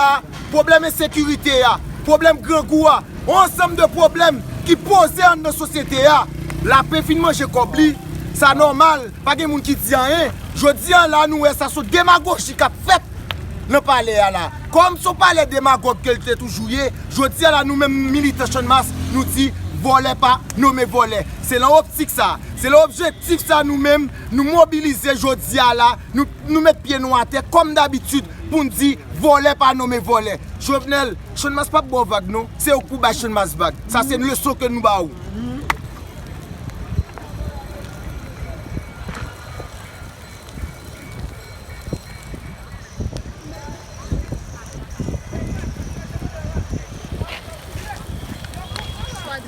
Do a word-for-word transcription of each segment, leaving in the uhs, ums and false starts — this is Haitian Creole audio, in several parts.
a, pwoblèm ensekirite a, pwoblèm grangou a, yon ansanm de pwoblèm ki poze anndan sosyete a. Lapen fin manje kòb li, sa nòmal, pa gen moun ki di anyen. Jodi a la, nou wè sa se demagoji k ap fèt nan palè a la. Kòm se yon palè demagòg ke l te toujou ye, jodi a la, nou menm militan Channmas, nou di vòlè pa nonmen vòlè. Se nan optik sa, se nan objektif sa nou menm, nou mobilize jodi a la, nou, nou met pye nou atè kòm dabitid pou n di vòlè pa nonmen vòlè. Jovenel, Channmas p ap ba w vag non, se ou k pou bay Channmas vag. Sa se leson ke nou ba ou.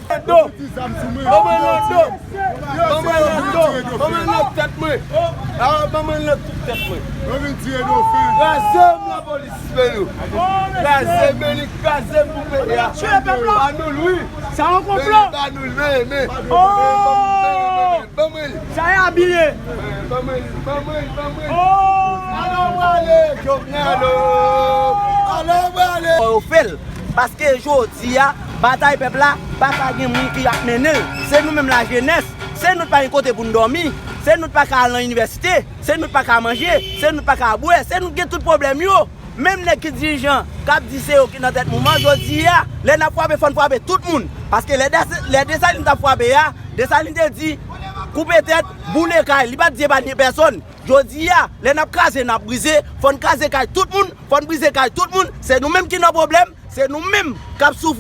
Lando! Ban mwen Lando! Ban mwen Lando! Ban mwen Lando tèt mwen! Ah, ban mwen Lando tout tèt mwen! Yo vin tire Dofen! Kraze m lapolis, men nou! Kraze, men li kraze m pou peyi a! Tire pèp la! Ba nou l, wi! Sa yon konplo! Men, ba nou l, men, men! Oh! Ban mwen l! Sa e abiye! Ban mwen l, ban mwen l, ban mwen l! Oh! Alò w ale, Jovenel, oh! Alò w ale! Fò yo fè l, paske jodi a, batay pèp la, pa ka gen moun ki ap mennen l. Se nou menm lajenès, se nou t pa gen kote pou n dòmi, se nou t pa ka al nan inivèsite, se nou t pa ka manje, se nou t pa ka bwè, se nou t gen tout pwoblèm yo. Menm nèg ki dirijan, k ap di se yo ki nan tèt mouvman, jodi a, lè n ap frape, fò n frape tout moun. Paske lè Des-, lè Desalin t ap frape a, Desalin te di, koupe tèt, boule kay. Li pa t di epanye pèsòn. Jodi a, lè n ap kraze, n ap brize, fò n kraze kay tout moun, fò n brize kay tout moun. Se nou menm ki nan pwoblèm, se nou menm k ap soufri.